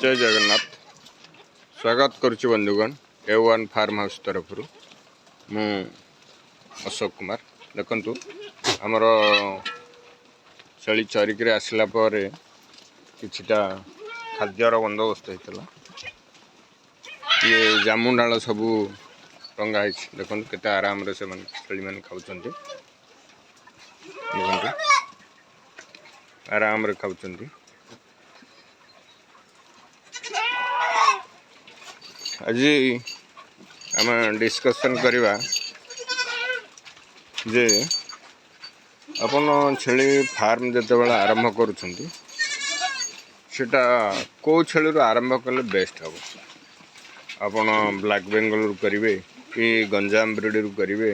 ଜୟ ଜଗନ୍ନାଥ। ସ୍ୱାଗତ କରୁଛି ବନ୍ଧୁଗଣ, ଏ ୱାନ୍ ଫାର୍ମ ହାଉସ୍ ତରଫରୁ ମୁଁ ଅଶୋକ କୁମାର। ଦେଖନ୍ତୁ, ଆମର ଛେଳି ଚରିକିରି ଆସିଲା ପରେ କିଛିଟା ଖାଦ୍ୟର ବନ୍ଦୋବସ୍ତ ହେଇଥିଲା। ଇଏ ଜାମୁ ଡାଳ ସବୁ ଟଙ୍ଗା ହେଇଛି। ଦେଖନ୍ତୁ, କେତେ ଆରାମରେ ସେମାନେ ଛେଳିମାନେ ଖାଉଛନ୍ତି। ଦେଖନ୍ତୁ, ଆରାମରେ ଖାଉଛନ୍ତି। ଆଜି ଆମେ ଡିସ୍କସନ୍ କରିବା ଯେ ଆପଣ ଛେଳି ଫାର୍ମ ଯେତେବେଳେ ଆରମ୍ଭ କରୁଛନ୍ତି, ସେଟା କେଉଁ ଛେଳିରୁ ଆରମ୍ଭ କଲେ ବେଷ୍ଟ ହେବ। ଆପଣ ବ୍ଲାକ୍ ବେଙ୍ଗଲରୁ କରିବେ କି ଗଞ୍ଜାମ ବ୍ରିଡ଼ରୁ କରିବେ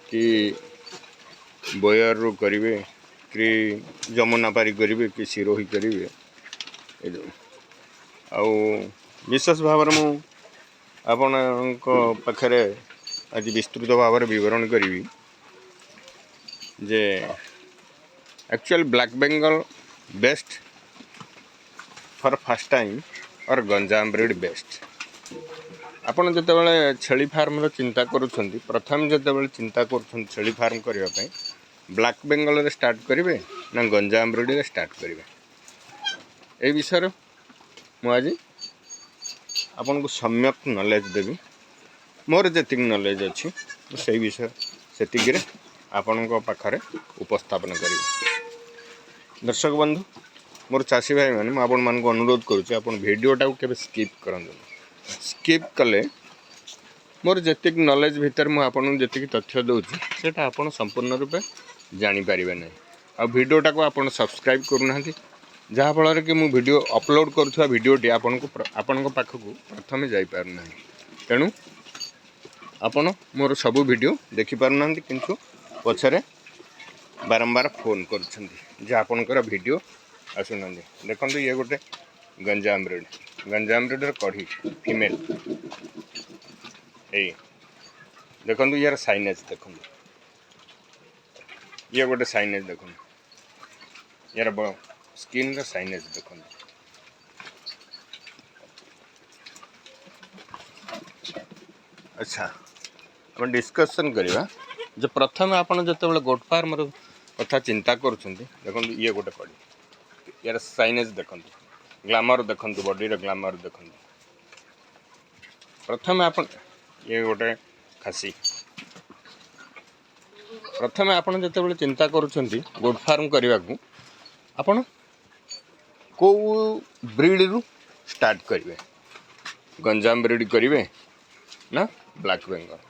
କି ବୋୟରରୁ କରିବେ କି ଯମୁନାପାରି କରିବେ କି ସିରୋହି କରିବେ, ଏ ଯେଉଁ ଆଉ ବିଶେଷ ଭାବରେ ମୁଁ ଆପଣଙ୍କ ପାଖରେ ଆଜି ବିସ୍ତୃତ ଭାବରେ ବିବରଣ କରିବି ଯେ actually Black Bengal best for first time or Ganjam breed best? ଆପଣ ଯେତେବେଳେ ଛେଳି ଫାର୍ମର ଚିନ୍ତା କରୁଛନ୍ତି, ପ୍ରଥମେ ଯେତେବେଳେ ଚିନ୍ତା କରୁଛନ୍ତି ଛେଳି ଫାର୍ମ କରିବା ପାଇଁ, ବ୍ଲାକ୍ ବେଙ୍ଗଲରେ ଷ୍ଟାର୍ଟ କରିବେ ନା ଗଞ୍ଜାମ ବ୍ରିଡ଼ରେ ଷ୍ଟାର୍ଟ କରିବେ, ଏଇ ବିଷୟରେ ମୁଁ ଆଜି ଆପଣଙ୍କୁ ସମ୍ୟକ ନଲେଜ ଦେବି। ମୋର ଯେତିକି ନଲେଜ ଅଛି, ମୁଁ ସେଇ ବିଷୟ ସେତିକିରେ ଆପଣଙ୍କ ପାଖରେ ଉପସ୍ଥାପନ କରିବି। ଦର୍ଶକ ବନ୍ଧୁ, ମୋର ଚାଷୀ ଭାଇମାନେ, ମୁଁ ଆପଣମାନଙ୍କୁ ଅନୁରୋଧ କରୁଛି, ଆପଣ ଭିଡ଼ିଓଟାକୁ କେବେ ସ୍କିପ୍ କରନ୍ତୁନି। ସ୍କିପ୍ କଲେ ମୋର ଯେତିକି ନଲେଜ ଭିତରେ ମୁଁ ଆପଣଙ୍କୁ ଯେତିକି ତଥ୍ୟ ଦେଉଛି, ସେଇଟା ଆପଣ ସମ୍ପୂର୍ଣ୍ଣ ରୂପେ ଜାଣିପାରିବେ ନାହିଁ। ଆଉ ଭିଡ଼ିଓଟାକୁ ଆପଣ ସବସ୍କ୍ରାଇବ୍ କରୁନାହାନ୍ତି, ଯାହାଫଳରେ କି ମୁଁ ଭିଡ଼ିଓ ଅପଲୋଡ଼ କରୁଥିବା ଭିଡ଼ିଓଟି ଆପଣଙ୍କ ପାଖକୁ ପ୍ରଥମେ ଯାଇପାରୁନାହିଁ। ତେଣୁ ଆପଣ ମୋର ସବୁ ଭିଡ଼ିଓ ଦେଖିପାରୁନାହାନ୍ତି, କିନ୍ତୁ ପଛରେ ବାରମ୍ବାର ଫୋନ୍ କରୁଛନ୍ତି ଯେ ଆପଣଙ୍କର ଭିଡ଼ିଓ ଆସୁନାହାନ୍ତି। ଦେଖନ୍ତୁ, ଇଏ ଗୋଟେ ଗଞ୍ଜାମ ବ୍ରିଡ଼। ଗଞ୍ଜାମ ବ୍ରିଡ଼ର କଢ଼ି ଫିମେଲ୍ ଏଇ। ଦେଖନ୍ତୁ, ୟାର ସାଇନେଜ୍ ଦେଖନ୍ତୁ। ଇଏ ଗୋଟେ ସାଇନେଜ୍ ଦେଖନ୍ତୁ। ୟାର ସ୍କିନ୍ର ସାଇନେଜ୍ ଦେଖନ୍ତୁ। ଆଚ୍ଛା, ଆମେ ଡିସ୍କସନ୍ କରିବା ଯେ ପ୍ରଥମେ ଆପଣ ଯେତେବେଳେ ଗୋଟ୍ ଫାର୍ମର କଥା ଚିନ୍ତା କରୁଛନ୍ତି, ଦେଖନ୍ତୁ, ଇଏ ଗୋଟେ କଢ଼ି। ୟାର ସାଇନେଜ୍ ଦେଖନ୍ତୁ, ଗ୍ଲାମର ଦେଖନ୍ତୁ, ବଡ଼ିର ଗ୍ଲାମର ଦେଖନ୍ତୁ। ପ୍ରଥମେ ଆପଣ ଇଏ ଗୋଟେ ଖାସି। ପ୍ରଥମେ ଆପଣ ଯେତେବେଳେ ଚିନ୍ତା କରୁଛନ୍ତି ଗୋଟ୍ ଫାର୍ମ କରିବାକୁ, ଆପଣ କେଉଁ ବ୍ରିଡ଼ରୁ ଷ୍ଟାର୍ଟ କରିବେ? ଗଞ୍ଜାମ ବ୍ରିଡ଼ କରିବେ ନା ବ୍ଲାକ୍ ବେଙ୍ଗଲ?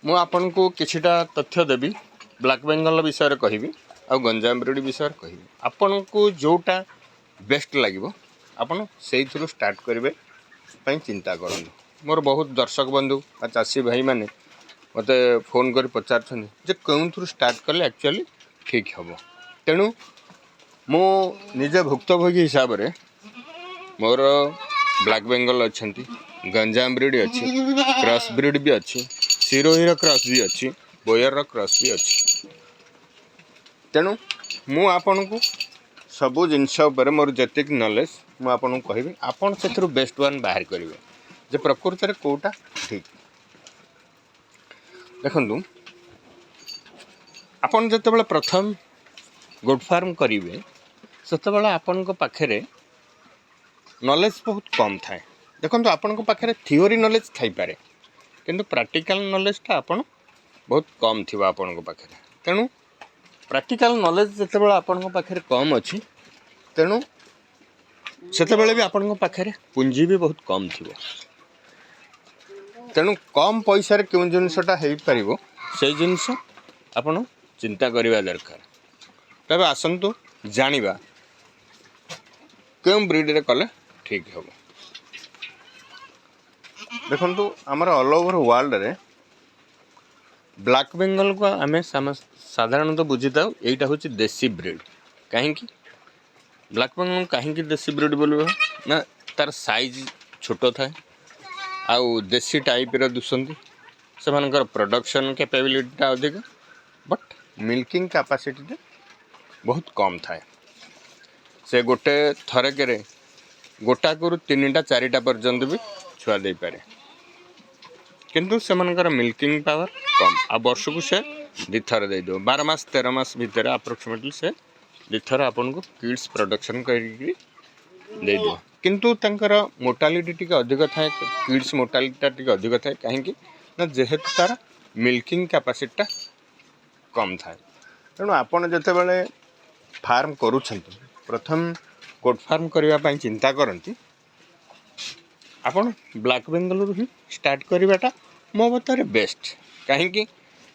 ମୁଁ ଆପଣଙ୍କୁ କିଛିଟା ତଥ୍ୟ ଦେବି। ବ୍ଲାକ୍ ବେଙ୍ଗଲ ବିଷୟରେ କହିବି ଆଉ ଗଞ୍ଜାମ ବ୍ରିଡ଼ ବିଷୟରେ କହିବି। ଆପଣଙ୍କୁ ଯେଉଁଟା ବେଷ୍ଟ ଲାଗିବ, ଆପଣ ସେଇଥିରୁ ଷ୍ଟାର୍ଟ କରିବେ ପାଇଁ ଚିନ୍ତା କରନ୍ତୁ। ମୋର ବହୁତ ଦର୍ଶକ ବନ୍ଧୁ ବା ଚାଷୀ ଭାଇମାନେ ମୋତେ ଫୋନ୍ କରି ପଚାରୁଛନ୍ତି ଯେ କେଉଁଥିରୁ ଷ୍ଟାର୍ଟ କଲେ ଆକ୍ଚୁଆଲି ଠିକ୍ ହେବ। ତେଣୁ ମୁଁ ନିଜେ ଭୁକ୍ତଭୋଗୀ ହିସାବରେ ମୋର ବ୍ଲାକ୍ ବେଙ୍ଗଲ ଅଛନ୍ତି, ଗଞ୍ଜାମ ବ୍ରିଡ଼ ଅଛି, କ୍ରସ୍ ବ୍ରିଡ଼ ବି ଅଛି, ସିରୋହିର କ୍ରସ୍ ବି ଅଛି, ବୋୟରର କ୍ରସ୍ ବି ଅଛି। ତେଣୁ ମୁଁ ଆପଣଙ୍କୁ ସବୁ ଜିନିଷ ଉପରେ ମୋର ଯେତିକି ନଲେଜ ମୁଁ ଆପଣଙ୍କୁ କହିବି। ଆପଣ ସେଥିରୁ ବେଷ୍ଟ ୱାନ୍ ବାହାର କରିବେ ଯେ ପ୍ରକୃତରେ କେଉଁଟା ଠିକ୍। ଦେଖନ୍ତୁ, ଆପଣ ଯେତେବେଳେ ପ୍ରଥମ ଗୋଟ୍ ଫାର୍ମ କରିବେ, ସେତେବେଳେ ଆପଣଙ୍କ ପାଖରେ ନଲେଜ ବହୁତ କମ୍ ଥାଏ। ଦେଖନ୍ତୁ, ଆପଣଙ୍କ ପାଖରେ ଥିଓରି ନଲେଜ ଥାଇପାରେ, କିନ୍ତୁ ପ୍ରାକ୍ଟିକାଲ ନଲେଜଟା ଆପଣ ବହୁତ କମ୍ ଥିବ ଆପଣଙ୍କ ପାଖରେ। ତେଣୁ ପ୍ରାକ୍ଟିକାଲ ନଲେଜ ଯେତେବେଳେ ଆପଣଙ୍କ ପାଖରେ କମ୍ ଅଛି, ତେଣୁ ସେତେବେଳେ ବି ଆପଣଙ୍କ ପାଖରେ ପୁଞ୍ଜି ବି ବହୁତ କମ୍ ଥିବ। ତେଣୁ କମ୍ ପଇସାରେ କେଉଁ ଜିନିଷଟା ହେଇପାରିବ, ସେଇ ଜିନିଷ ଆପଣ ଚିନ୍ତା କରିବା ଦରକାର। ତେବେ ଆସନ୍ତୁ ଜାଣିବା କେଉଁ ବ୍ରିଡ଼ରେ କଲେ ଠିକ୍ ହେବ। ଦେଖନ୍ତୁ, ଆମର ଅଲ୍ ଓଭର୍ ୱାର୍ଲଡ଼ରେ ବ୍ଲାକ୍ ବେଙ୍ଗଲକୁ ଆମେ ସାଧାରଣତଃ ବୁଝିଥାଉ, ଏଇଟା ହେଉଛି ଦେଶୀ ବ୍ରିଡ଼। କାହିଁକି ବ୍ଲାକ୍ ବେଙ୍ଗଲ, କାହିଁକି ଦେଶୀ ବ୍ରିଡ଼ ବୋଲିବ ନା, ତାର ସାଇଜ୍ ଛୋଟ ଥାଏ ଆଉ ଦେଶୀ ଟାଇପ୍ର ଦିଶନ୍ତି। ସେମାନଙ୍କର ପ୍ରଡ଼କ୍ସନ୍ କ୍ୟାପାବିଲିଟିଟା ଅଧିକ, ବଟ୍ ମିଲ୍କିଂ କାପାସିଟିଟା ବହୁତ କମ୍ ଥାଏ। ସେ ଗୋଟେ ଥରକରେ ଗୋଟାକରୁ ତିନିଟା ଚାରିଟା ପର୍ଯ୍ୟନ୍ତ ବି ଛୁଆ ଦେଇପାରେ, କିନ୍ତୁ ସେମାନଙ୍କର ମିଲ୍କିଂ ପାୱାର କମ୍। ଆଉ ବର୍ଷକୁ ସେ ଦୁଇଥର ଦେଇଦେବ। 12 ମାସ, 13 ମାସ ଭିତରେ ଆପ୍ରୋକ୍ସିମେଟଲି ସେ ଦୁଇଥର ଆପଣଙ୍କୁ କିଡ଼୍ସ ପ୍ରଡକ୍ସନ୍ କରିକି ଦେଇଦେବ। କିନ୍ତୁ ତାଙ୍କର ମୋର୍ଟାଲିଟି ଟିକେ ଅଧିକ ଥାଏ, କିଡ଼୍ସ ମୋର୍ଟାଲିଟିଟା ଟିକେ ଅଧିକ ଥାଏ। କାହିଁକି ନା ଯେହେତୁ ତା'ର ମିଲ୍କିଂ କାପାସିଟିଟା କମ୍ ଥାଏ। ତେଣୁ ଆପଣ ଯେତେବେଳେ ଫାର୍ମ କରୁଛନ୍ତି, ପ୍ରଥମ ଗୋଟ୍ ଫାର୍ମ କରିବା ପାଇଁ ଚିନ୍ତା କରନ୍ତି, ଆପଣ ବ୍ଲାକ୍ ବେଙ୍ଗଲରୁ ହିଁ ଷ୍ଟାର୍ଟ କରିବାଟା ମୋ ମତରେ ବେଷ୍ଟ। କାହିଁକି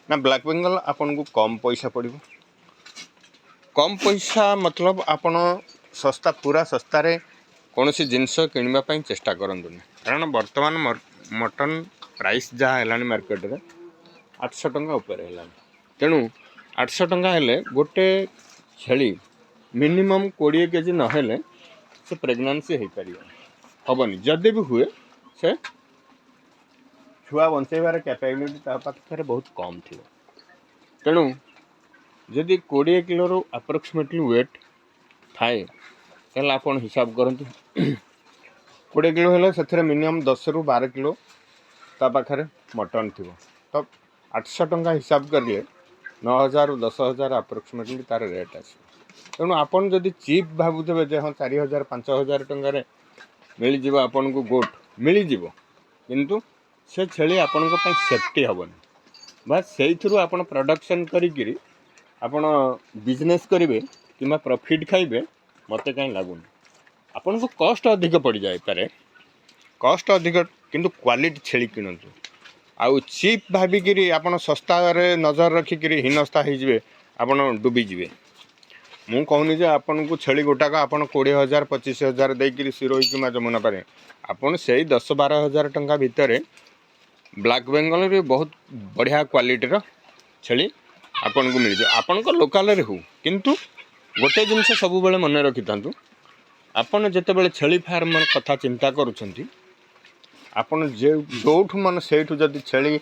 ନା ବ୍ଲାକ୍ ବେଙ୍ଗଲ ଆପଣଙ୍କୁ କମ୍ ପଇସା ପଡ଼ିବ। କମ୍ ପଇସା ମତଲବ ଆପଣ ଶସ୍ତା, ପୁରା ଶସ୍ତାରେ କୌଣସି ଜିନିଷ କିଣିବା ପାଇଁ ଚେଷ୍ଟା କରନ୍ତୁନି। କାରଣ ବର୍ତ୍ତମାନ ମଟନ୍ ପ୍ରାଇସ୍ ଯାହା ହେଲାଣି ମାର୍କେଟରେ, 800 ଟଙ୍କା ଉପରେ ହେଲାଣି। ତେଣୁ 800 ଟଙ୍କା ହେଲେ ଗୋଟେ ଛେଳି ମିନିମମ୍ 20 କେଜି ନହେଲେ ସେ ପ୍ରେଗନାନ୍ସି ହେଇପାରିବ ହେବନି। ଯଦି ବି ହୁଏ, ସେ ଛୁଆ ବଞ୍ଚେଇବାର କ୍ୟାପାବିଲିଟି ତା ପାଖରେ ବହୁତ କମ୍ ଥିବ। ତେଣୁ ଯଦି 20 କିଲୋରୁ ଆପ୍ରୋକ୍ସିମେଟଲି ୱେଟ୍ ଥାଏ, ତାହେଲେ ଆପଣ ହିସାବ କରନ୍ତୁ, 20 କିଲୋ ହେଲେ ସେଥିରେ ମିନିମମ୍ 10ରୁ 12 କିଲୋ ତା ପାଖରେ ମଟନ୍ ଥିବ। ତ 800 ଟଙ୍କା ହିସାବ କଲେ 9000ରୁ 10,000 ଆପ୍ରୋକ୍ସିମେଟଲି ତା'ର ରେଟ୍ ଆସିବ। ତେଣୁ ଆପଣ ଯଦି ଚିପ୍ ଭାବୁଥିବେ ଯେ ହଁ, 4000, 5000 ଟଙ୍କାରେ ମିଳିଯିବ ଆପଣଙ୍କୁ ଗୋଟ୍, ମିଳିଯିବ, କିନ୍ତୁ ସେ ଛେଳି ଆପଣଙ୍କ ପାଇଁ ସେଫ୍ଟି ହେବନି ବା ସେଇଥିରୁ ଆପଣ ପ୍ରଡକ୍ସନ୍ କରିକିରି ଆପଣ ବିଜନେସ୍ କରିବେ କିମ୍ବା ପ୍ରଫିଟ୍ ଖାଇବେ, ମୋତେ କାହିଁ ଲାଗୁନି। ଆପଣଙ୍କୁ କଷ୍ଟ ଅଧିକ ପଡ଼ିଯାଇପାରେ, କଷ୍ଟ ଅଧିକ, କିନ୍ତୁ କ୍ୱାଲିଟି ଛେଳି କିଣନ୍ତୁ। ଆଉ ଚିପ୍ ଭାବିକିରି ଆପଣ ଶସ୍ତାରେ ନଜର ରଖିକିରି ହୀନସ୍ତା ହେଇଯିବେ, ଆପଣ ଡୁବିଯିବେ। ମୁଁ କହୁନି ଯେ ଆପଣଙ୍କୁ ଛେଳି ଗୋଟାକ ଆପଣ 20,000, 25,000 ଦେଇକିରି ସିରୋହି କିମ୍ବା ଯମୁନାପାରି। ଆପଣ ସେଇ 10-12 ହଜାର ଟଙ୍କା ଭିତରେ ବ୍ଲାକ୍ ବେଙ୍ଗଲରେ ବହୁତ ବଢ଼ିଆ କ୍ୱାଲିଟିର ଛେଳି ଆପଣଙ୍କୁ ମିଳିଯିବ, ଆପଣଙ୍କ ଲୋକାଲରେ ହଉ। କିନ୍ତୁ ଗୋଟେ ଜିନିଷ ସବୁବେଳେ ମନେ ରଖିଥାନ୍ତୁ, ଆପଣ ଯେତେବେଳେ ଛେଳି ଫାର୍ମ କଥା ଚିନ୍ତା କରୁଛନ୍ତି, ଆପଣ ଯେଉଁଠୁ ମନ ସେଇଠୁ ଯଦି ଛେଳି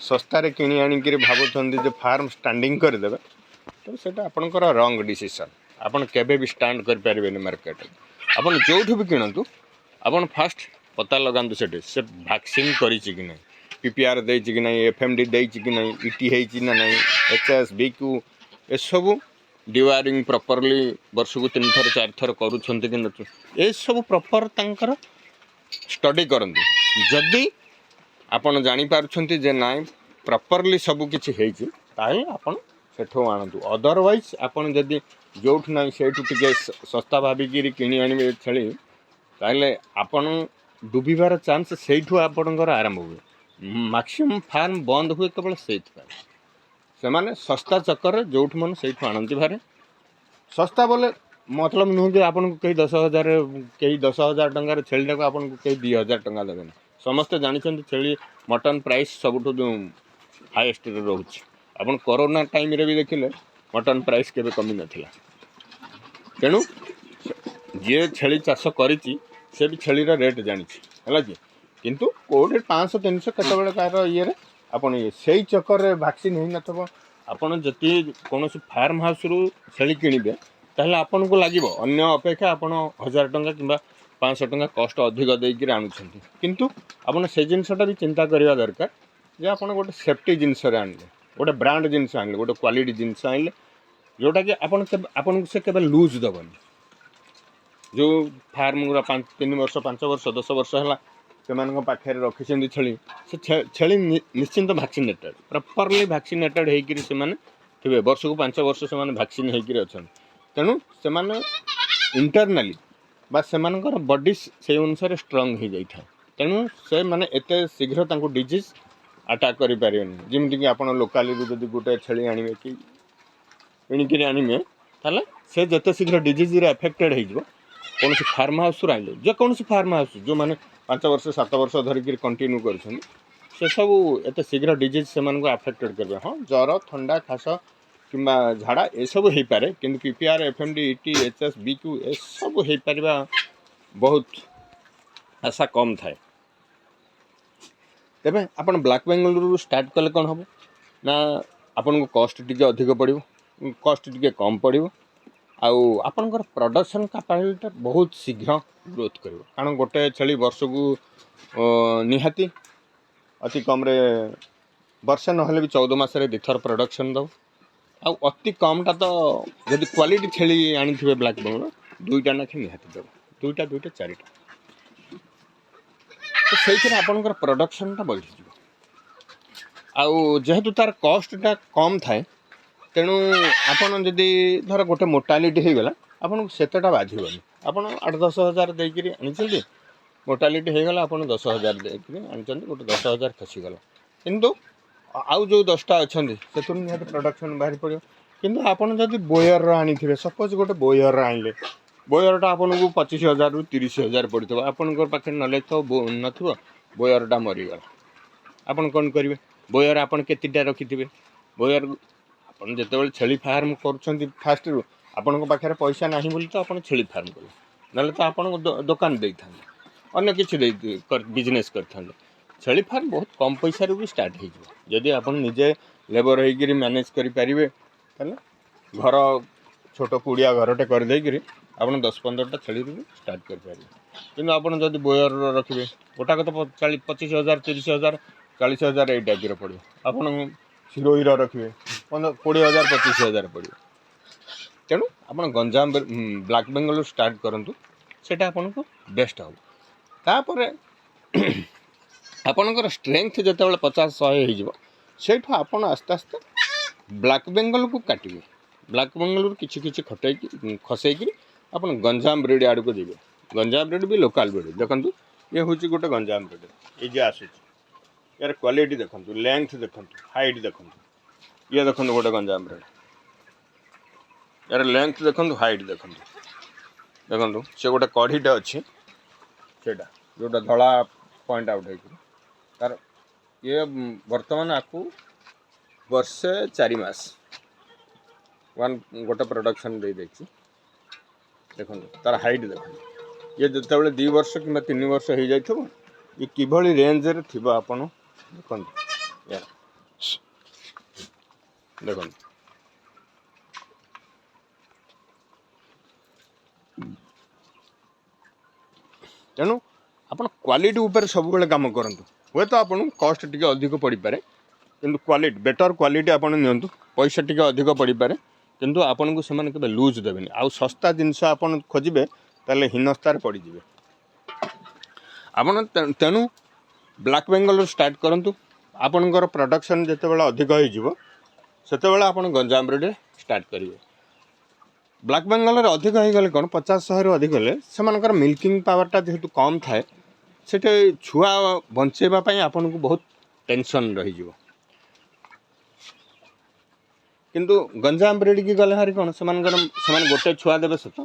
ଶସ୍ତାରେ କିଣି ଆଣିକିରି ଭାବୁଛନ୍ତି ଯେ ଫାର୍ମ ଷ୍ଟାଣ୍ଡିଂ କରିଦେବେ, ତ ସେଇଟା ଆପଣଙ୍କର ରଙ୍ଗ ଡିସିସନ୍। ଆପଣ କେବେ ବି ଷ୍ଟାଣ୍ଡ କରିପାରିବେନି ମାର୍କେଟରେ। ଆପଣ ଯେଉଁଠୁ ବି କିଣନ୍ତୁ, ଆପଣ ଫାଷ୍ଟ ପତା ଲଗାନ୍ତୁ ସେଠି ସେ ଭ୍ୟାକ୍ସିନ୍ କରିଛି କି ନାହିଁ, PPR ଦେଇଛି କି ନାହିଁ, FMD ଦେଇଛି କି ନାହିଁ, ET ହେଇଛି ନା ନାହିଁ, HS, BQ ଏସବୁ, ଡିୱାରିଂ ପ୍ରପରଲି ବର୍ଷକୁ ତିନି ଥର ଚାରି ଥର କରୁଛନ୍ତି କି ନ, ଏସବୁ ପ୍ରପର୍ ତାଙ୍କର ଷ୍ଟଡ଼ି କରନ୍ତୁ। ଯଦି ଆପଣ ଜାଣିପାରୁଛନ୍ତି ଯେ ନାଇଁ, ପ୍ରପରଲି ସବୁ କିଛି ହେଇଛି, ତାହେଲେ ଆପଣ ସେଠୁ ଆଣନ୍ତୁ। ଅଦରୱାଇଜ୍ ଆପଣ ଯଦି ଯେଉଁଠୁ ନାହିଁ ସେଇଠୁ ଟିକେ ଶସ୍ତା ଭାବିକିରି କିଣି ଆଣିବେ ଛେଳି, ତାହେଲେ ଆପଣ ଡୁବିବାର ଚାନ୍ସ ସେଇଠୁ ଆପଣଙ୍କର ଆରମ୍ଭ ହୁଏ। ମାକ୍ସିମମ୍ ଫାର୍ମ ବନ୍ଦ ହୁଏ କେବଳ ସେଇଥିପାଇଁ, ସେମାନେ ଶସ୍ତା ଚକରରେ ଯେଉଁଠୁ ମନ ସେଇଠୁ ଆଣନ୍ତି ଭାରି। ଶସ୍ତା ବୋଲେ ମତଲବ ନୁହେଁ କି ଆପଣଙ୍କୁ କେହି 10,000, କେହି 10,000 ଟଙ୍କାର ଛେଳିଟାକୁ ଆପଣଙ୍କୁ କେହି 2000 ଟଙ୍କା ଦେବେନି। ସମସ୍ତେ ଜାଣିଛନ୍ତି ଛେଳି ମଟନ୍ ପ୍ରାଇସ୍ ସବୁଠୁ ହାଏଷ୍ଟରେ ରହୁଛି। ଆପଣ କରୋନା ଟାଇମ୍ରେ ବି ଦେଖିଲେ, ମଟନ୍ ପ୍ରାଇସ୍ କେବେ କମି ନଥିଲା। ତେଣୁ ଯିଏ ଛେଳି ଚାଷ କରିଛି, ସେ ବି ଛେଳିର ରେଟ୍ ଜାଣିଛି, ହେଲା କି? କିନ୍ତୁ କେଉଁଠି 500, 300 କେତେବେଳେ କାହାର ଇଏରେ ଆପଣ ଇଏ ସେଇ ଚକରରେ ଭ୍ୟାକ୍ସିନ୍ ହେଇନଥିବ। ଆପଣ ଯଦି କୌଣସି ଫାର୍ମ ହାଉସ୍ରୁ ଛେଳି କିଣିବେ, ତାହେଲେ ଆପଣଙ୍କୁ ଲାଗିବ ଅନ୍ୟ ଅପେକ୍ଷା ଆପଣ 1000 ଟଙ୍କା କିମ୍ବା 500 ଟଙ୍କା କଷ୍ଟ ଅଧିକ ଦେଇକିରି ଆଣୁଛନ୍ତି। କିନ୍ତୁ ଆପଣ ସେ ଜିନିଷଟା ବି ଚିନ୍ତା କରିବା ଦରକାର ଯେ ଆପଣ ଗୋଟେ ସେଫ୍ଟି ଜିନିଷରେ ଆଣିଲେ, ଗୋଟେ ବ୍ରାଣ୍ଡ ଜିନିଷ ଆଣିଲେ, ଗୋଟେ କ୍ୱାଲିଟି ଜିନିଷ ଆଣିଲେ, ଯେଉଁଟାକି ଆପଣ କେବେ ଆପଣଙ୍କୁ ସେ କେବେ ଲୁଜ୍ ଦେବନି। ଯେଉଁ ଫାର୍ମ ଗୁଡ଼ା 3 ବର୍ଷ, 5 ବର୍ଷ, 10 ବର୍ଷ ହେଲା ସେମାନଙ୍କ ପାଖରେ ରଖିଛନ୍ତି ଛେଳି, ସେ ଛେଳି ନିଶ୍ଚିନ୍ତ ଭ୍ୟାକ୍ସିନେଟେଡ଼, ପ୍ରପରଲି ଭ୍ୟାକ୍ସିନେଟେଡ଼ ହେଇକିରି ସେମାନେ ଥିବେ। ବର୍ଷକୁ 5 ବର୍ଷ ସେମାନେ ଭ୍ୟାକ୍ସିନ୍ ହେଇକିରି ଅଛନ୍ତି। ତେଣୁ ସେମାନେ ଇଣ୍ଟରନାଲି ବା ସେମାନଙ୍କର ବଡି ସେଇ ଅନୁସାରେ ଷ୍ଟ୍ରଙ୍ଗ ହେଇଯାଇଥାଏ। ତେଣୁ ସେମାନେ ଏତେ ଶୀଘ୍ର ତାଙ୍କୁ ଡିଜିଜ୍ ଆଟାକ୍ କରିପାରିବେନି। ଯେମିତିକି ଆପଣ ଲୋକାଲିରୁ ଯଦି ଗୋଟେ ଛେଳି ଆଣିବେ କି କିଣିକିରି ଆଣିବେ, ତାହେଲେ ସେ ଯେତେ ଶୀଘ୍ର ଡିଜିଜ୍ରେ ଆଫେକ୍ଟେଡ଼ ହେଇଯିବ। କୌଣସି ଫାର୍ମ ହାଉସ୍ରୁ ଆଣିଲେ, ଯେକୌଣସି ଫାର୍ମ ହାଉସ୍, ଯେଉଁମାନେ 5 ବର୍ଷ, 7 ବର୍ଷ ଧରିକିରି କଣ୍ଟିନ୍ୟୁ କରୁଛନ୍ତି, ସେସବୁ ଏତେ ଶୀଘ୍ର ଡିଜିଜ୍ ସେମାନଙ୍କୁ ଆଫେକ୍ଟେଡ଼ କରିବେ। ହଁ, ଜ୍ୱର, ଥଣ୍ଡା, ଖାସ କିମ୍ବା ଝାଡ଼ା ଏସବୁ ହେଇପାରେ, କିନ୍ତୁ PPR, FMD, ET, HS, BQ ଏସବୁ ହେଇପାରିବା ବହୁତ ଆଶା କମ୍ ଥାଏ। ତେବେ ଆପଣ ବ୍ଲାକ୍ ବେଙ୍ଗଲରୁ ଷ୍ଟାର୍ଟ କଲେ କ'ଣ ହେବ ନା ଆପଣଙ୍କୁ କଷ୍ଟ ଟିକେ ଅଧିକ ପଡ଼ିବ, କଷ୍ଟ ଟିକେ କମ୍ ପଡ଼ିବ। ଆଉ ଆପଣଙ୍କର ପ୍ରଡକ୍ସନ୍ କାପାସିଟିଟା ବହୁତ ଶୀଘ୍ର ଗ୍ରୋଥ୍ କରିବ। କାରଣ ଗୋଟେ ଛେଳି ବର୍ଷକୁ ନିହାତି ଅତି କମ୍ରେ ବର୍ଷେ ନହେଲେ ବି 14 ମାସରେ 2 ଥର ପ୍ରଡକ୍ସନ୍ ଦେବ। ଆଉ ଅତି କମ୍ଟା ତ ଯଦି କ୍ୱାଲିଟି ଛେଳି ଆଣିଥିବେ ବ୍ଲାକ୍ ବେଙ୍ଗଲ, ଦୁଇଟା ଲେଖେ ନିହାତି ଦେବ, ଦୁଇଟା ଦୁଇଟା ଚାରିଟା। ତ ସେଇଥିରେ ଆପଣଙ୍କର ପ୍ରଡକ୍ସନ୍ଟା ବଢ଼ିଯିବ। ଆଉ ଯେହେତୁ ତାର କଷ୍ଟଟା କମ୍ ଥାଏ, ତେଣୁ ଆପଣ ଯଦି ଧର ଗୋଟେ ମୋର୍ଟାଲିଟି ହେଇଗଲା, ଆପଣଙ୍କୁ ସେତେଟା ବାଧିବନି। ଆପଣ 8-10 ହଜାର ଦେଇକିରି ଆଣିଛନ୍ତି, ମୋର୍ଟାଲିଟି ହେଇଗଲା, ଆପଣ 10,000 ଦେଇକିରି ଆଣିଛନ୍ତି, ଗୋଟେ 10,000 ଖସିଗଲା, କିନ୍ତୁ ଆଉ ଯେଉଁ 10ଟା ଅଛନ୍ତି ସେଥିରୁ ନିହାତି ପ୍ରଡକ୍ସନ୍ ବାହାରି ପଡ଼ିବ। କିନ୍ତୁ ଆପଣ ଯଦି ବୋୟରର ଆଣିଥିବେ, ସପୋଜ୍ ଗୋଟେ ବୋୟରର ଆଣିଲେ, ବୋୟରଟା ଆପଣଙ୍କୁ 25,000ରୁ 30,000 ପଡ଼ିଥିବ। ଆପଣଙ୍କ ପାଖରେ ନଲେଜ୍ ତ ନଥିବ, ବୋୟରଟା ମରିଗଲା, ଆପଣ କ'ଣ କରିବେ? ବୋୟର ଆପଣ କେତେଟା ରଖିଥିବେ? ବୋୟର ଆପଣ ଯେତେବେଳେ ଛେଳି ଫାର୍ମ କରୁଛନ୍ତି, ଫାଷ୍ଟରୁ ଆପଣଙ୍କ ପାଖରେ ପଇସା ନାହିଁ ବୋଲି ତ ଆପଣ ଛେଳି ଫାର୍ମ କଲେ, ନହେଲେ ତ ଆପଣ ଦୋକାନ ଦେଇଥାନ୍ତେ, ଅନ୍ୟ କିଛି ଦେଇ ବିଜନେସ୍ କରିଥାନ୍ତେ। ଛେଳି ଫାର୍ମ ବହୁତ କମ୍ ପଇସାରୁ ବି ଷ୍ଟାର୍ଟ ହେଇଯିବ। ଯଦି ଆପଣ ନିଜେ ଲେବର ହେଇକିରି ମ୍ୟାନେଜ୍ କରିପାରିବେ, ତାହେଲେ ଘର ଛୋଟ କୁଡ଼ିଆ ଘରଟେ କରିଦେଇକିରି ଆପଣ 10-15ଟା ଛେଳିରୁ ବି ଷ୍ଟାର୍ଟ କରିପାରିବେ। କିନ୍ତୁ ଆପଣ ଯଦି ବୋୟର ରଖିବେ, ଗୋଟାକ ତ 25,000, 30,000, 40,000 ଏଇ ଟାଇପ୍ର ପଡ଼ିବ। ଆପଣ ଶିରୋହିର ରଖିବେ, 15-20,000, 25,000 ପଡ଼ିବ। ତେଣୁ ଆପଣ ଗଞ୍ଜାମ ବ୍ଲାକ୍ ବେଙ୍ଗଲରୁ ଷ୍ଟାର୍ଟ କରନ୍ତୁ, ସେଇଟା ଆପଣଙ୍କୁ ବେଷ୍ଟ ହେବ। ତାପରେ ଆପଣଙ୍କର ଷ୍ଟ୍ରେଙ୍ଗଥ ଯେତେବେଳେ 50-100 ହେଇଯିବ, ସେଇଠୁ ଆପଣ ଆସ୍ତେ ଆସ୍ତେ ବ୍ଲାକ୍ ବେଙ୍ଗଲକୁ କାଟିବେ। ବ୍ଲାକ୍ ବେଙ୍ଗଲରୁ କିଛି କିଛି ଖଟେଇକି ଖସେଇକିରି ଆପଣ ଗଞ୍ଜାମ ବ୍ରିଡ଼ ଆଡ଼କୁ ଯିବେ। ଗଞ୍ଜାମ ବ୍ରିଡ଼ ବି ଲୋକାଲ୍ ବ୍ରିଡ଼। ଦେଖନ୍ତୁ, ଇଏ ହେଉଛି ଗୋଟେ ଗଞ୍ଜାମ ବ୍ରିଡ଼। ଏଇ ଯେ ଆସୁଛି, ୟାର କ୍ୱାଲିଟି ଦେଖନ୍ତୁ, ଲେନ୍ଥ ଦେଖନ୍ତୁ, ହାଇଟ୍ ଦେଖନ୍ତୁ। ଇଏ ଦେଖନ୍ତୁ ଗୋଟେ ଗଞ୍ଜାମ ବ୍ରିଡ଼, ୟାର ଲେନ୍ଥ ଦେଖନ୍ତୁ, ହାଇଟ୍ ଦେଖନ୍ତୁ। ଦେଖନ୍ତୁ, ସେ ଗୋଟେ କଢ଼ିଟେ ଅଛି, ସେଇଟା ଯେଉଁଟା ଧଳା ପଏଣ୍ଟ ଆଉଟ୍ ହେଇକିରି ତାର। ଇଏ ବର୍ତ୍ତମାନ ଆକୁ ବର୍ଷେ 4 ମାସ, ୱାନ୍ ଗୋଟେ ପ୍ରଡକ୍ସନ୍ ଦେଇଦେଇଛି। ଦେଖନ୍ତୁ, ତାର ହାଇଟ୍ ଦେଖନ୍ତୁ। ଇଏ ଯେତେବେଳେ 2 ବର୍ଷ କିମ୍ବା 3 ବର୍ଷ ହେଇଯାଇଥିବ, ଇଏ କିଭଳି ରେଞ୍ଜରେ ଥିବ ଆପଣ ଦେଖନ୍ତୁ। ୟାର ଦେଖନ୍ତୁ। ତେଣୁ ଆପଣ କ୍ୱାଲିଟି ଉପରେ ସବୁବେଳେ କାମ କରନ୍ତୁ। ହୁଏତ ଆପଣଙ୍କୁ କଷ୍ଟ ଟିକେ ଅଧିକ ପଡ଼ିପାରେ, କିନ୍ତୁ କ୍ୱାଲିଟି, ବେଟର୍ କ୍ୱାଲିଟି ଆପଣ ନିଅନ୍ତୁ। ପଇସା ଟିକେ ଅଧିକ ପଡ଼ିପାରେ, କିନ୍ତୁ ଆପଣଙ୍କୁ ସେମାନେ କେବେ ଲୁଜ୍ ଦେବେନି। ଆଉ ଶସ୍ତା ଜିନିଷ ଆପଣ ଖୋଜିବେ, ତାହେଲେ ହୀନସ୍ତାରେ ପଡ଼ିଯିବେ ଆପଣ। ତେଣୁ ବ୍ଲାକ୍ ବେଙ୍ଗଲରୁ ଷ୍ଟାର୍ଟ କରନ୍ତୁ। ଆପଣଙ୍କର ପ୍ରଡକ୍ସନ୍ ଯେତେବେଳେ ଅଧିକ ହେଇଯିବ, ସେତେବେଳେ ଆପଣ ଗଞ୍ଜାମ ବ୍ରିଡ଼ରେ ଷ୍ଟାର୍ଟ କରିବେ। ବ୍ଲାକ୍ ବେଙ୍ଗଲରେ ଅଧିକ ହେଇଗଲେ କ'ଣ, 50-100ରୁ ଅଧିକ ହେଲେ ସେମାନଙ୍କର ମିଲ୍କିଂ ପାୱାରଟା ଯେହେତୁ କମ୍ ଥାଏ, ସେଠି ଛୁଆ ବଞ୍ଚେଇବା ପାଇଁ ଆପଣଙ୍କୁ ବହୁତ ଟେନସନ୍ ରହିଯିବ। କିନ୍ତୁ ଗଞ୍ଜାମ ବ୍ରିଡ଼କି ଗଲେ ଭାରି କ'ଣ, ସେମାନଙ୍କର ସେମାନେ ଗୋଟେ ଛୁଆ ଦେବେ ସତ,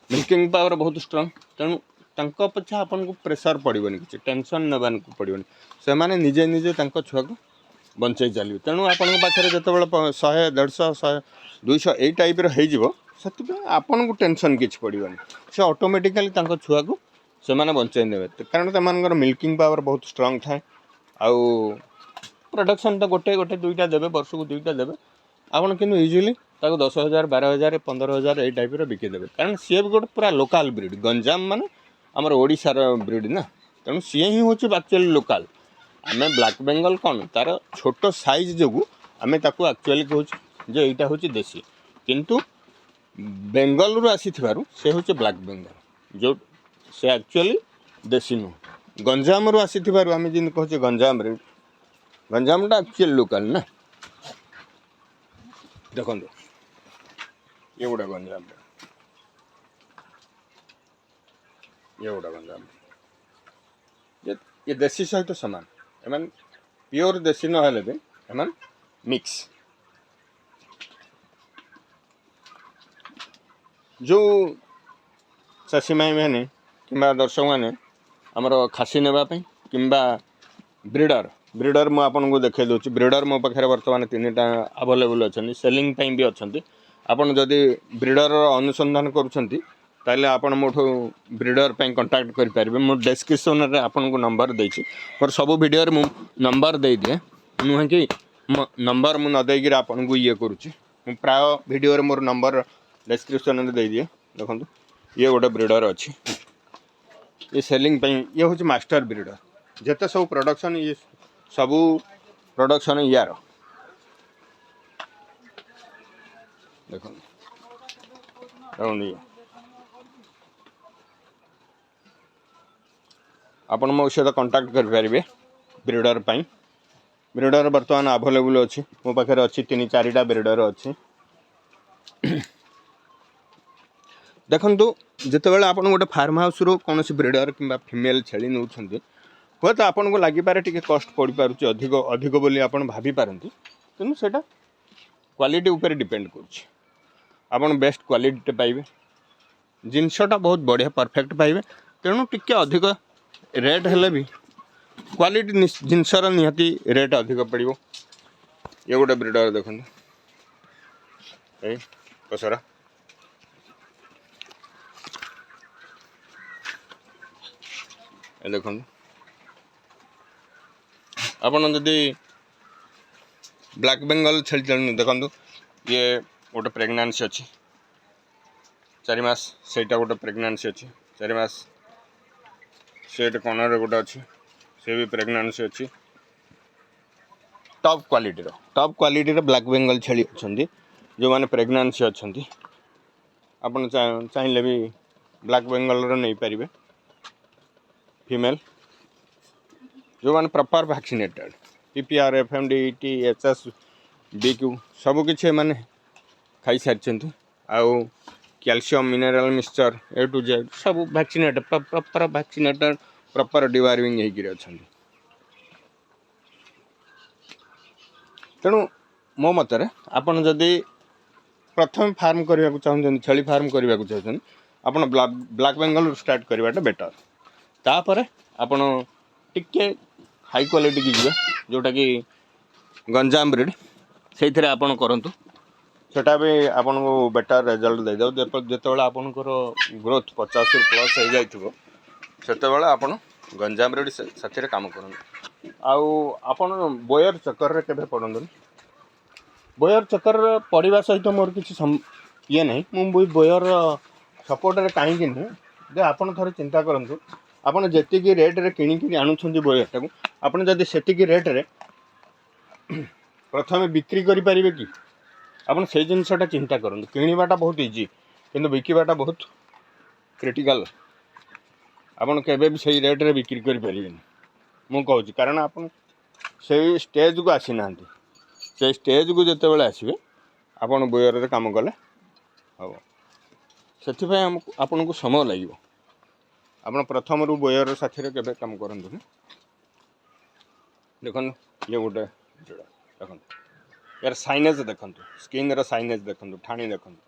ମିଲ୍କିଂ ପାୱାର ବହୁତ ଷ୍ଟ୍ରଙ୍ଗ। ତେଣୁ ତାଙ୍କ ପଛେ ଆପଣଙ୍କୁ ପ୍ରେସର୍ ପଡ଼ିବନି, କିଛି ଟେନସନ୍ ନେବାକୁ ପଡ଼ିବନି। ସେମାନେ ନିଜେ ନିଜେ ତାଙ୍କ ଛୁଆକୁ ବଞ୍ଚେଇ ଚାଲିବେ। ତେଣୁ ଆପଣଙ୍କ ପାଖରେ ଯେତେବେଳେ 100, 150, 100, 200 ଏଇ ଟାଇପ୍ର ହେଇଯିବ, ସେଥିପାଇଁ ଆପଣଙ୍କୁ ଟେନସନ୍ କିଛି ପଡ଼ିବନି। ସେ ଅଟୋମେଟିକାଲି ତାଙ୍କ ଛୁଆକୁ ସେମାନେ ବଞ୍ଚେଇ ନେବେ, କାରଣ ସେମାନଙ୍କର ମିଲ୍କିଂ ପାୱାର ବହୁତ ଷ୍ଟ୍ରଙ୍ଗ ଥାଏ। ଆଉ ପ୍ରଡକ୍ସନ୍ ତ ଗୋଟେ ଗୋଟେ ଦୁଇଟା ଦେବେ, ବର୍ଷକୁ ଦୁଇଟା ଦେବେ। ଆପଣ କିନ୍ତୁ ଇଜିଲି ତାକୁ 10,000, 12,000, 15,000 ଏଇ ଟାଇପ୍ର ବିକିଦେବେ, କାରଣ ସିଏ ବି ଗୋଟେ ପୁରା ଲୋକାଲ୍ ବ୍ରିଡ଼। ଗଞ୍ଜାମ ମାନେ ଆମର ଓଡ଼ିଶାର ବ୍ରିଡ଼ ନା, ତେଣୁ ସିଏ ହିଁ ହେଉଛି ଆକ୍ଚୁଆଲି ଲୋକାଲ୍। ଆମେ ବ୍ଲାକ୍ ବେଙ୍ଗଲ କ'ଣ, ତାର ଛୋଟ ସାଇଜ୍ ଯୋଗୁଁ ଆମେ ତାକୁ ଆକ୍ଚୁଆଲି କହୁଛୁ ଯେ ଏଇଟା ହେଉଛି ଦେଶୀ। କିନ୍ତୁ ବେଙ୍ଗଲରୁ ଆସିଥିବାରୁ ସେ ହେଉଛି ବ୍ଲାକ୍ ବେଙ୍ଗଲ, ଯେଉଁ ସେ ଆକ୍ଚୁଆଲି ଦେଶୀ ନୁହଁ। ଗଞ୍ଜାମରୁ ଆସିଥିବାରୁ ଆମେ ଯେମିତି କହୁଛେ ଗଞ୍ଜାମ ବ୍ରିଡ଼, ଗଞ୍ଜାମଟା ଆକ୍ଚୁଆଲି ଲୋକାଲ୍ ନା। ଦେଖନ୍ତୁ, ଇଏ ଗୋଟେ ଗଞ୍ଜାମ ବ୍ରିଡ଼, ଇଏ ଗୋଟେ ଗଞ୍ଜାମ। ଇଏ ଦେଶୀ ସହିତ ସମାନ। ଏମାନେ ପିଓର ଦେଶୀ ନହେଲେ ବି ଏମାନେ ମିକ୍ସ। ଯେଉଁ ଚାଷୀ ଭାଇମାନେ କିମ୍ବା ଦର୍ଶକମାନେ ଆମର ଖାସି ନେବା ପାଇଁ କିମ୍ବା ବ୍ରିଡ଼ର, ମୁଁ ଆପଣଙ୍କୁ ଦେଖାଇ ଦେଉଛି। ବ୍ରିଡ଼ର ମୋ ପାଖରେ ବର୍ତ୍ତମାନ ତିନିଟା ଆଭେଲେବୁଲ୍ ଅଛନ୍ତି, ସେଲିଂ ପାଇଁ ବି ଅଛନ୍ତି। ଆପଣ ଯଦି ବ୍ରିଡ଼ରର ଅନୁସନ୍ଧାନ କରୁଛନ୍ତି, ତାହେଲେ ଆପଣ ମୋଠୁ ବ୍ରିଡ଼ର ପାଇଁ କଣ୍ଟାକ୍ଟ କରିପାରିବେ। ମୁଁ ଡେସ୍କ୍ରିପସନ୍ରେ ଆପଣଙ୍କୁ ନମ୍ବର ଦେଇଛି। ମୋର ସବୁ ଭିଡ଼ିଓରେ ମୁଁ ନମ୍ବର ଦେଇଦିଏ। ନୁହେଁ କି ନମ୍ବର ମୁଁ ନ ଦେଇକିରି ଆପଣଙ୍କୁ ଇଏ କରୁଛି। ମୁଁ ପ୍ରାୟ ଭିଡ଼ିଓରେ ମୋର ନମ୍ବର ଡେସ୍କ୍ରିପସନ୍ରେ ଦେଇଦିଏ। ଦେଖନ୍ତୁ, ଇଏ ଗୋଟେ ବ୍ରିଡ଼ର ଅଛି। ଇଏ ସେଲିଂ ପାଇଁ, ଇଏ ହେଉଛି ମାଷ୍ଟର ବ୍ରିଡ଼ର। ଯେତେ ସବୁ ପ୍ରଡ଼କ୍ସନ୍, ଇଏ ସବୁ ପ୍ରଡ଼କ୍ସନ୍ ୟାର। ଦେଖନ୍ତୁ, ଦେଖନ୍ତୁ ଇଏ। ଆପଣ ମୋ ସହିତ କଣ୍ଟାକ୍ଟ କରିପାରିବେ ବ୍ରିଡ଼ର ପାଇଁ। ବ୍ରିଡ଼ର ବର୍ତ୍ତମାନ ଆଭେଲେବୁଲ୍ ଅଛି, ମୋ ପାଖରେ ଅଛି, ତିନି ଚାରିଟା ବ୍ରିଡ଼ର ଅଛି। ଦେଖନ୍ତୁ, ଯେତେବେଳେ ଆପଣ ଗୋଟେ ଫାର୍ମ ହାଉସ୍ରୁ କୌଣସି ବ୍ରିଡ଼ର କିମ୍ବା ଫିମେଲ୍ ଛେଳି ନେଉଛନ୍ତି, ହୁଏତ ଆପଣଙ୍କୁ ଲାଗିପାରେ ଟିକେ କଷ୍ଟ ପଡ଼ିପାରୁଛି ଅଧିକ ଅଧିକ ବୋଲି ଆପଣ ଭାବିପାରନ୍ତି, କିନ୍ତୁ ସେଇଟା କ୍ୱାଲିଟି ଉପରେ ଡିପେଣ୍ଡ କରୁଛି। ଆପଣ ବେଷ୍ଟ କ୍ୱାଲିଟିଟେ ପାଇବେ, ଜିନିଷଟା ବହୁତ ବଢ଼ିଆ ପରଫେକ୍ଟ ପାଇବେ। ତେଣୁ ଟିକେ ଅଧିକ ରେଟ୍ ହେଲେ ବି କ୍ୱାଲିଟି ଜିନିଷର ନିହାତି ରେଟ୍ ଅଧିକ ପଡ଼ିବ। ଇଏ ଗୋଟେ ବ୍ରିଡ଼ର, ଦେଖନ୍ତୁ, ଏଇ ପସରା। ଏ ଦେଖନ୍ତୁ, ଆପଣ ଯଦି ବ୍ଲାକ୍ ବେଙ୍ଗଲ ଛେଳି ଚାଲୁନି, ଦେଖନ୍ତୁ, ଇଏ ଗୋଟେ ପ୍ରେଗନାନ୍ସି ଅଛି 4 ମାସ, ସେଇଟା ଗୋଟେ ପ୍ରେଗନାନ୍ସି ଅଛି 4 ମାସ, ସେଇଟା କର୍ଣ୍ଣରରେ ଗୋଟେ ଅଛି, ସେ ବି ପ୍ରେଗନାନ୍ସି ଅଛି। ଟପ୍ କ୍ୱାଲିଟିର ବ୍ଲାକ୍ ବେଙ୍ଗଲ ଛେଳି ଅଛନ୍ତି, ଯେଉଁମାନେ ପ୍ରେଗନାନ୍ସି ଅଛନ୍ତି। ଆପଣ ଚାହିଁଲେ ବି ବ୍ଲାକ୍ ବେଙ୍ଗଲର ନେଇପାରିବେ ଫିମେଲ୍, ଯେଉଁମାନେ proper vaccinated, PPR, FMD, T, HS, BQ ସବୁକିଛି ଏମାନେ ଖାଇସାରିଛନ୍ତି ଆଉ calcium, mineral mixture, A to Z ସବୁ vaccinated, proper vaccinated, proper deworming ହେଇକିରି ଅଛନ୍ତି। ତେଣୁ ମୋ ମତରେ ଆପଣ ଯଦି ପ୍ରଥମେ ଫାର୍ମ କରିବାକୁ ଚାହୁଁଛନ୍ତି, ଛେଳି ଫାର୍ମ କରିବାକୁ ଚାହୁଁଛନ୍ତି, ଆପଣ ବ୍ଲାକ୍ ବେଙ୍ଗଲରୁ ଷ୍ଟାର୍ଟ କରିବାଟା ବେଟର୍। ତାପରେ ଆପଣ ଟିକେ ହାଇ କ୍ୱାଲିଟିକି ଯିବେ, ଯେଉଁଟାକି ଗଞ୍ଜାମ ବ୍ରିଡ଼, ସେଇଥିରେ ଆପଣ କରନ୍ତୁ। ସେଟା ବି ଆପଣଙ୍କୁ ବେଟର୍ ରେଜଲ୍ଟ ଦେଇଦେବ। ଯେତେବେଳେ ଆପଣଙ୍କର ଗ୍ରୋଥ୍ 50ରୁ ପ୍ଲସ୍ ହେଇଯାଇଥିବ, ସେତେବେଳେ ଆପଣ ଗଞ୍ଜାମ ବ୍ରିଡ଼ ସାଥିରେ କାମ କରନ୍ତୁ। ଆଉ ଆପଣ ବୋୟର ଚକରରେ କେବେ ପଡ଼ନ୍ତୁନି। ବୋୟର ଚକରରେ ପଡ଼ିବା ସହିତ ମୋର କିଛି ଇଏ ନାହିଁ। ମୁଁ ବି ବୋୟର ସପୋର୍ଟରେ କାହିଁକି ନୁହେଁ ଯେ, ଆପଣ ଥରେ ଚିନ୍ତା କରନ୍ତୁ, ଆପଣ ଯେତିକି ରେଟ୍ରେ କିଣିକିରି ଆଣୁଛନ୍ତି ବୋୟରଟାକୁ, ଆପଣ ଯଦି ସେତିକି ରେଟ୍ରେ ପ୍ରଥମେ ବିକ୍ରି କରିପାରିବେ କି? ଆପଣ ସେଇ ଜିନିଷଟା ଚିନ୍ତା କରନ୍ତୁ। କିଣିବାଟା ବହୁତ ଇଜି, କିନ୍ତୁ ବିକିବାଟା ବହୁତ କ୍ରିଟିକାଲ୍। ଆପଣ କେବେ ବି ସେଇ ରେଟ୍ରେ ବିକ୍ରି କରିପାରିବେନି, ମୁଁ କହୁଛି, କାରଣ ଆପଣ ସେଇ ଷ୍ଟେଜ୍କୁ ଆସିନାହାନ୍ତି। ସେଇ ଷ୍ଟେଜ୍କୁ ଯେତେବେଳେ ଆସିବେ, ଆପଣ ବୋୟରରେ କାମ କଲେ ହେବ। ସେଥିପାଇଁ ଆମକୁ ଆପଣଙ୍କୁ ସମୟ ଲାଗିବ। ଆପଣ ପ୍ରଥମରୁ ବୋୟର ସାଥିରେ କେବେ କାମ କରନ୍ତୁନି। ଦେଖନ୍ତୁ, ଇଏ ଗୋଟେ ଯୋଡ଼ା। ଦେଖନ୍ତୁ, ୟାର ସାଇନେଜ୍ ଦେଖନ୍ତୁ, ସ୍କିନ୍ର ସାଇନେଜ୍ ଦେଖନ୍ତୁ, ଠାଣି ଦେଖନ୍ତୁ,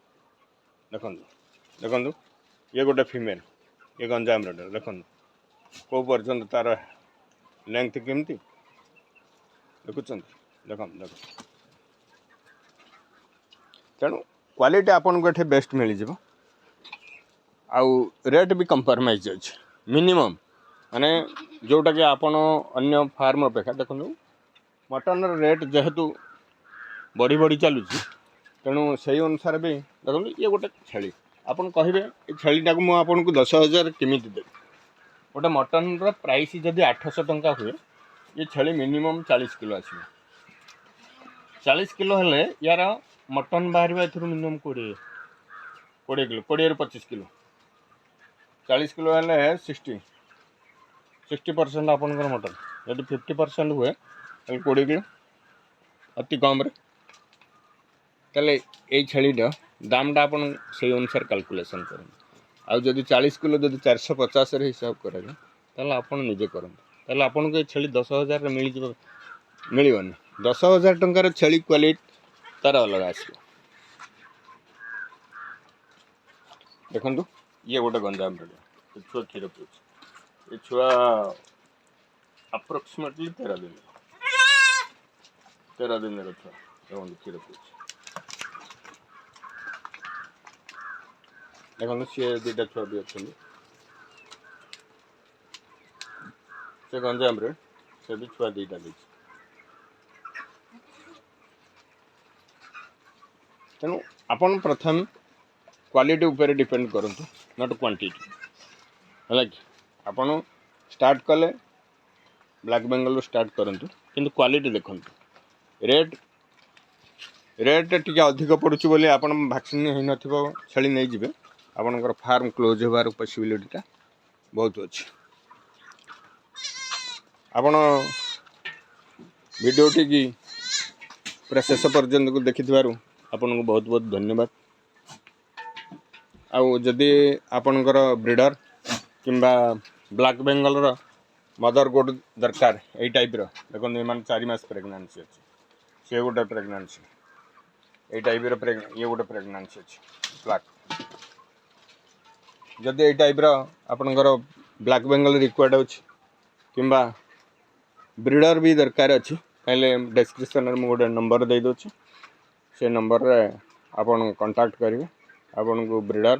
ଦେଖନ୍ତୁ, ଦେଖନ୍ତୁ। ଇଏ ଗୋଟେ ଫିମେଲ୍, ଇଏ ଗଞ୍ଜାମ ରେଡ଼ର। ଦେଖନ୍ତୁ କେଉଁ ପର୍ଯ୍ୟନ୍ତ ତାର ଲେନ୍ଥ କେମିତି ଦେଖୁଛନ୍ତି। ଦେଖନ୍ତୁ, ଦେଖନ୍ତୁ। ତେଣୁ କ୍ୱାଲିଟି ଆପଣଙ୍କୁ ଏଠି ବେଷ୍ଟ ମିଳିଯିବ ଆଉ ରେଟ୍ ବି କମ୍ପ୍ରମାଇଜ୍ ଅଛି, ମିନିମମ୍, ମାନେ ଯେଉଁଟାକି ଆପଣ ଅନ୍ୟ ଫାର୍ମ ଅପେକ୍ଷା। ଦେଖନ୍ତୁ, ମଟନ୍ର ରେଟ୍ ଯେହେତୁ ବଢ଼ି ବଢ଼ି ଚାଲୁଛି, ତେଣୁ ସେଇ ଅନୁସାରେ ବି ଦେଖନ୍ତୁ, ଇଏ ଗୋଟେ ଛେଳି। ଆପଣ କହିବେ, ଏ ଛେଳିଟାକୁ ମୁଁ ଆପଣଙ୍କୁ 10,000 କେମିତି ଦେବି? ଗୋଟେ ମଟନ୍ର ପ୍ରାଇସ୍ ଯଦି 800 ଟଙ୍କା ହୁଏ, ଏ ଛେଳି ମିନିମମ୍ 40 କିଲୋ ଆସିବ। 40 କିଲୋ ହେଲେ ୟାର ମଟନ୍ ବାହାରିବ ଏଥିରୁ ମିନିମମ୍ 20 କିଲୋ, 20ରୁ 25 କିଲୋ। 40 କିଲୋ ହେଲେ 60% ଆପଣଙ୍କର ମଟନ୍। ଯଦି 50% ହୁଏ, ତାହେଲେ 20 କିଲୋ ଅତି କମ୍ରେ। ତାହେଲେ ଏଇ ଛେଳିର ଦାମଟା ଆପଣ ସେଇ ଅନୁସାରେ କାଲକୁଲେସନ୍ କରନ୍ତୁ। ଆଉ ଯଦି 40 କିଲୋ ଯଦି 450ରେ ହିସାବ କରାଯାଏ, ତାହେଲେ ଆପଣ ନିଜେ କରନ୍ତୁ, ତାହେଲେ ଆପଣଙ୍କୁ ଏ ଛେଳି 10,000ରେ ମିଳିଯିବ? ମିଳିବନି। 10,000 ଟଙ୍କାର ଛେଳି କ୍ୱାଲିଟି ତାର ଅଲଗା ଆସିବ। ଦେଖନ୍ତୁ, ଇଏ ଗୋଟେ ଗଞ୍ଜାମ ବ୍ରିଡ଼। ଏ ଛୁଆ କ୍ଷୀର ପିଉଛି। ଏ ଛୁଆ ଆପ୍ରୋକ୍ସିମେଟଲି 13 ଦିନ, 13 ଦିନର ଛୁଆ। ଦେଖନ୍ତୁ, କ୍ଷୀର ପିଉଛି। ଦେଖନ୍ତୁ, ସିଏ ଦୁଇଟା ଛୁଆ ବି ଅଛନ୍ତି। ସେ ଗଞ୍ଜାମରେ, ସେ ବି ଛୁଆ ଦୁଇଟା ଦେଇଛି। ତେଣୁ ଆପଣ ପ୍ରଥମେ କ୍ୱାଲିଟି ଉପରେ ଡିପେଣ୍ଡ କରନ୍ତୁ, not quantity. ହେଲା କି? ଆପଣ ଷ୍ଟାର୍ଟ କଲେ ବ୍ଲାକ୍ ବେଙ୍ଗଲରୁ ଷ୍ଟାର୍ଟ କରନ୍ତୁ, କିନ୍ତୁ କ୍ୱାଲିଟି ଦେଖନ୍ତୁ। ରେଟ୍ ଟିକେ ଅଧିକ ପଡ଼ୁଛି ବୋଲି ଆପଣ ଭ୍ୟାକ୍ସିନ୍ ହେଇନଥିବ ଛେଳି ନେଇଯିବେ, ଆପଣଙ୍କର ଫାର୍ମ କ୍ଲୋଜ୍ ହେବାର ପସିବିଲିଟିଟା ବହୁତ ଅଛି। ଆପଣ ଭିଡ଼ିଓଟିକି ପୁରା ଶେଷ ପର୍ଯ୍ୟନ୍ତକୁ ଦେଖିଥିବାରୁ ଆପଣଙ୍କୁ ବହୁତ ବହୁତ ଧନ୍ୟବାଦ। ଆଉ ଯଦି ଆପଣଙ୍କର ବ୍ରିଡ଼ର କିମ୍ବା ବ୍ଲାକ୍ ବେଙ୍ଗଲର ମଦର ଗୋଟ୍ ଦରକାର ଏଇ ଟାଇପ୍ର, ଦେଖନ୍ତୁ, ଏମାନେ 4 ମାସ ପ୍ରେଗନାନ୍ସି ଅଛି। ସିଏ ଗୋଟେ ପ୍ରେଗନାନ୍ସି, ଏଇ ଟାଇପ୍ର, ଇଏ ଗୋଟେ ପ୍ରେଗନାନ୍ସି ଅଛି ବ୍ଲାକ୍। ଯଦି ଏଇ ଟାଇପ୍ର ଆପଣଙ୍କର ବ୍ଲାକ୍ ବେଙ୍ଗଲ ରିକ୍ୱାୟାର୍ଡ଼ ଅଛି କିମ୍ବା ବ୍ରିଡ଼ର ବି ଦରକାର ଅଛି, ତାହେଲେ ଡେସ୍କ୍ରିପସନ୍ରେ ମୁଁ ଗୋଟେ ନମ୍ବର ଦେଇଦେଉଛି। ସେ ନମ୍ବରରେ ଆପଣ କଣ୍ଟାକ୍ଟ କରିବେ। ଆପଣଙ୍କୁ ବ୍ରିଡ଼ର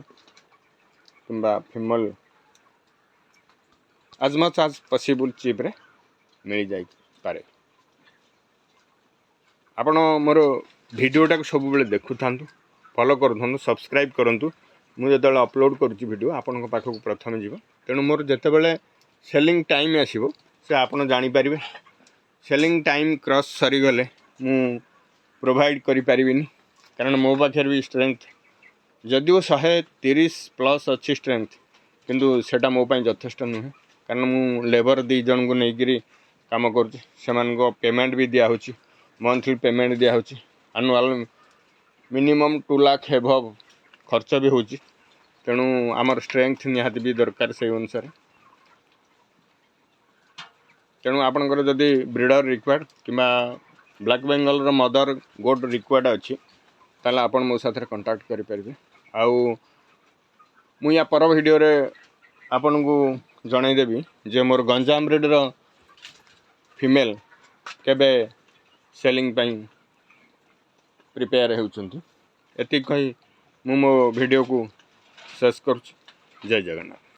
କିମ୍ବା female as much as possible ଚିପ୍ରେ ମିଳିଯାଇପାରେ। ଆପଣ ମୋର ଭିଡ଼ିଓଟାକୁ ସବୁବେଳେ ଦେଖୁଥାନ୍ତୁ, ଫଲୋ କରୁଥାନ୍ତୁ, ସବସ୍କ୍ରାଇବ୍ କରନ୍ତୁ। ମୁଁ ଯେତେବେଳେ ଅପଲୋଡ଼ କରୁଛି ଭିଡ଼ିଓ, ଆପଣଙ୍କ ପାଖକୁ ପ୍ରଥମେ ଯିବ। ତେଣୁ ମୋର ଯେତେବେଳେ ସେଲିଂ ଟାଇମ୍ ଆସିବ, ସେ ଆପଣ ଜାଣିପାରିବେ। ସେଲିଂ ଟାଇମ୍ କ୍ରସ୍ ସରିଗଲେ ମୁଁ ପ୍ରୋଭାଇଡ଼ କରିପାରିବିନି, କାରଣ ମୋ ପାଖରେ ବି ଷ୍ଟ୍ରେଙ୍ଗଥ୍ ଯଦିଓ 130 ପ୍ଲସ୍ ଅଛି ଷ୍ଟ୍ରେଙ୍ଗଥ୍, କିନ୍ତୁ ସେଇଟା ମୋ ପାଇଁ ଯଥେଷ୍ଟ ନୁହେଁ। କାରଣ ମୁଁ ଲେବର ଦୁଇ ଜଣଙ୍କୁ ନେଇକରି କାମ କରୁଛି। ସେମାନଙ୍କ ପେମେଣ୍ଟ ବି ଦିଆହେଉଛି, ମନ୍ଥଲି ପେମେଣ୍ଟ ଦିଆହେଉଛି। ଆନୁଆଲ୍ ମିନିମମ୍ 2 ଲାଖ ଏବଭ୍ ଖର୍ଚ୍ଚ ବି ହେଉଛି। ତେଣୁ ଆମର ଷ୍ଟ୍ରେଙ୍ଗଥ୍ ନିହାତି ବି ଦରକାର ସେଇ ଅନୁସାରେ। ତେଣୁ ଆପଣଙ୍କର ଯଦି ବ୍ରିଡ଼ର ରିକ୍ୱାୟାର୍ଡ଼ କିମ୍ବା ବ୍ଲାକ୍ ବେଙ୍ଗଲର ମଦର ଗୋଟ୍ ରିକ୍ୱାୟାର୍ଡ଼ ଅଛି, ତାହେଲେ ଆପଣ ମୋ ସାଥିରେ କଣ୍ଟାକ୍ଟ କରିପାରିବେ। ଆଉ ମୁଁ ୟା ପର ଭିଡ଼ିଓରେ ଆପଣଙ୍କୁ ଜଣାଇଦେବି ଯେ ମୋର ଗଞ୍ଜାମ ବ୍ରିଡ଼ର ଫିମେଲ୍ କେବେ ସେଲିଂ ପାଇଁ ପ୍ରିପେୟାର ହେଉଛନ୍ତି। ଏତିକି କହି ମୁଁ ମୋ ଭିଡ଼ିଓକୁ ଶେଷ କରୁଛି। ଜୟ ଜଗନ୍ନାଥ।